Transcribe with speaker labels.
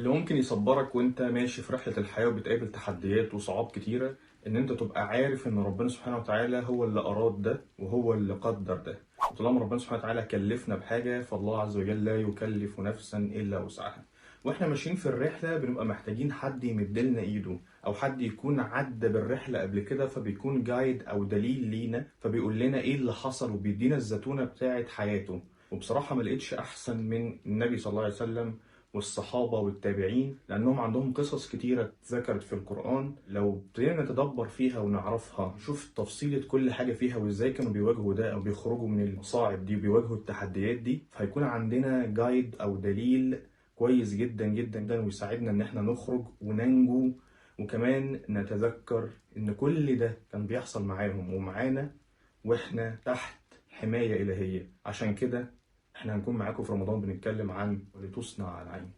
Speaker 1: اللي ممكن يصبرك وانت ماشي في رحلة الحياة وبتقابل تحديات وصعاب كتيرة، ان انت تبقى عارف ان ربنا سبحانه وتعالى هو اللي اراد ده وهو اللي قدر ده. وطالما ربنا سبحانه وتعالى كلفنا بحاجة، فالله عز وجل لا يكلف نفسا الا وسعها. واحنا ماشيين في الرحلة بنبقى محتاجين حد يمدلنا ايده، او حد يكون عدى بالرحلة قبل كده، فبيكون جايد او دليل لينا، فبيقول لنا ايه اللي حصل وبيدينا الزتونة بتاعة حياته. وبصراحة ما لقيتش احسن من النبي صلى الله عليه وسلم والصحابة والتابعين، لأنهم عندهم قصص كتيرة اتذكرت في القرآن. لو ابتدينا نتدبر فيها ونعرفها، نشوف تفصيلة كل حاجة فيها وإزاي كانوا بيواجهوا ده أو بيخرجوا من المصاعب دي وبيواجهوا التحديات دي، فهيكون عندنا جايد أو دليل كويس جدا جدا جدا، ويساعدنا إن احنا نخرج وننجو، وكمان نتذكر إن كل ده كان بيحصل معاهم ومعانا وإحنا تحت حماية إلهية. عشان كده احنا هنكون معاكم في رمضان بنتكلم عن ولتصنع على عيني.